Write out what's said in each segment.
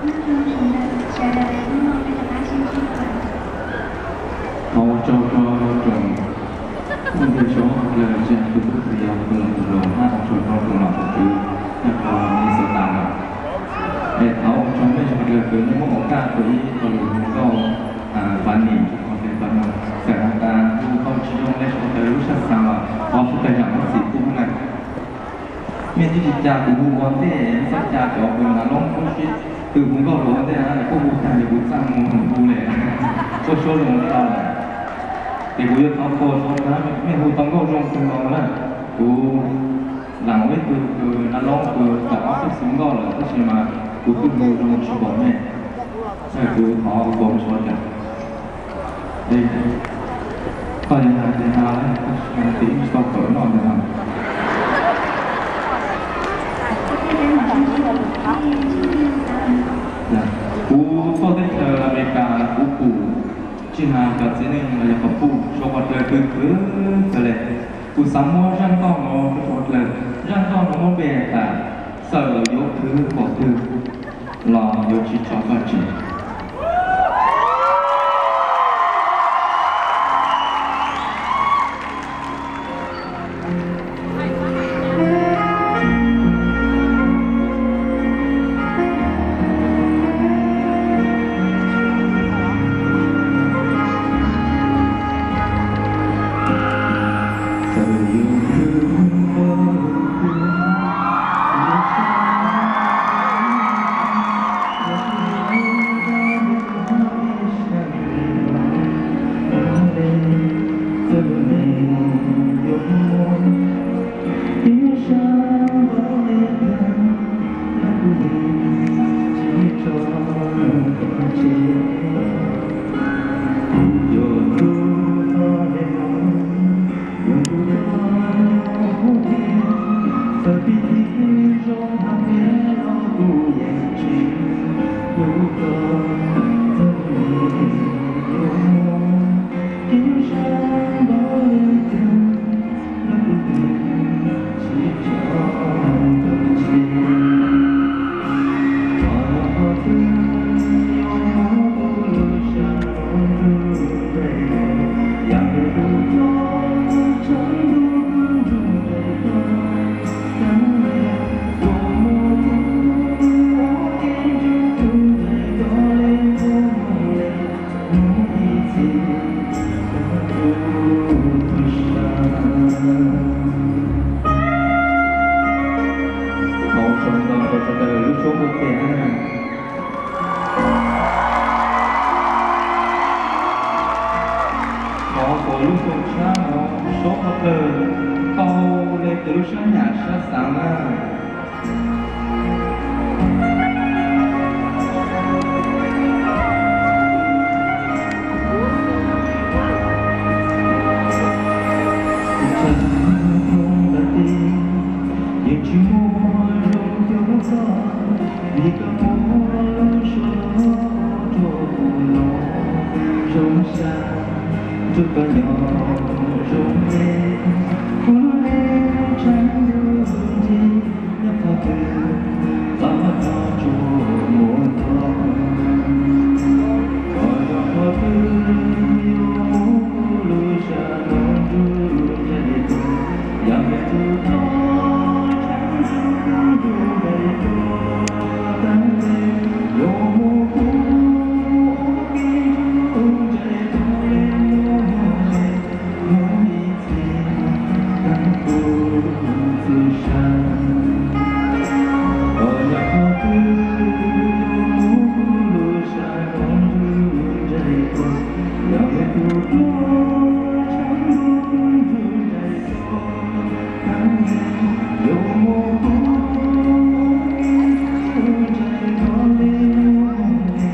Thov ua tsaug rau tsoom phooj ywg sawv daws, tsis hais tus tub tus yau, tus laus tus hluas, hab ua tsaug rau tus nom tus tswv nyob rau Minnesota no. Es thov ua tsaug mej sawv daws kws nej muab ua kaj rau ib qho lus hu nkauj funny rau qhov tias txawm has tas hu nkauj tsis zoo nej sawv daws lub sab xaav los thov sawv daws zaam muab txim pub na. Mej twb tsis ca kuv hu ua ntej, mej txhob ca cov kws nav loob lub sib tw hu nkauj rau ua ntej na, kuv hu tag ces kuv txaj muag hu le, kuj suab zoo tau. Ces kuv yuav thov qhuas rau mej hu tau nkauj zoo kawg nkaus na. Kuv laam ua ib tug kws nav loob kws tawm ob peb xyoo nkauj lawm tab sis mas kuv twb hu zoo tsis npaum mej, kuv thov qhuas rau sawv daws. Koj yuav hais tias nas, tab sis mas ib tsis tau kawm noj ntawd no. Kuv tuaj teb chaws Amelikas kuv pum tsis has cov txiv neej los yog qhov pum suav qhov dlawg twg twg kawg le. Kuv xav muab zaaj nkauj no rau suav qhov dlawg. Zaaj nkauj no muab npe has tas txawm yuav khwv pom twg los yuav tsis tso koj tseg. Thov ua tsaug ntau rau sawv daws lub suab muaj tes na. Thov kom lub xyoo tshab no suav qhov dlawg tau le kws lub sab nyam sab xaav na. Yeej tsis muaj zoo cuag koj, vim koj muaj lub suab rua kuv los zoo sab, nrug koj nyob zoo le, kuv lub neej tseem nyob ntsis, nyob qhov twg los nyob tsuas muaj koj. Koj nyob qhov twg yuav muab kuv lub sab nrug ntseg tuag, yog ntiag tug tod tseem nrug ntseg tuag tag le, yuav muab kuv ua ke nrug ntseg tuag le, yuav muab le, muab ib txhis tag kuv txwj sa. Koj nyob qhov twg yuav muab kuv lub sab nrug ntseg tuag, yog ntiag tug tod tseem nrug ntseg tuag tag le, yuav muab kuv ua ke nrug ntseg tuag le, yuav muab le,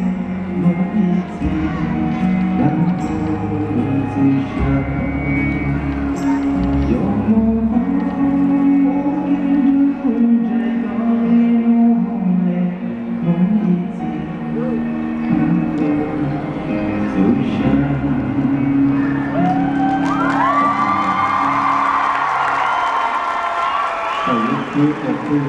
muab ib txhis tag kuv txwj sa. Yuav muab kuv ua ke nrug ntseg tuag le, yuav muab le, muab ib txhis tag kuv txwj sa. Thaum yuav khwv pom twg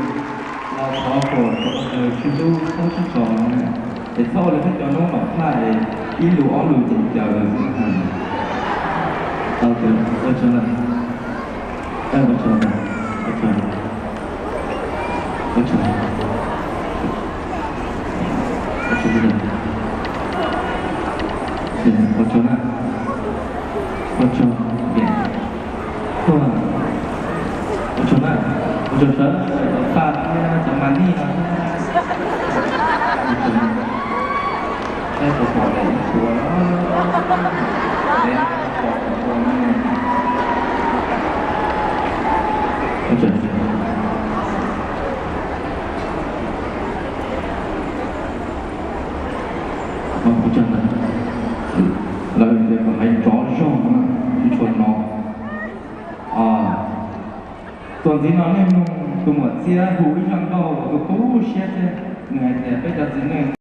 los thov kom rau qhov dlawg sib hlub txhob sib txog no na. Es txhob ua li peb cov noob nom thaj, ib lus ob lus ces caws lawm xwb na. Ua tsaug ntag, ua tsaug ntag, ua tsaug, ua tsaug, ua tsaug, ua tsaug na, ua tsaug, ua tsaug na, ua tsaug sawv daws cov paj thiab cov mas nij no thiab. Peb puas pom daim ib puas los? Peb pom tus tua ne. Ua tsaug ntag. Lawv tias kom hais tsov zog no, tsis tshua no. Txuas ntxiv no nej mloog tus muam Txiab hu ib zaj nkauj uas tu tu siab thiab, nws hais tias peb cov txiv neej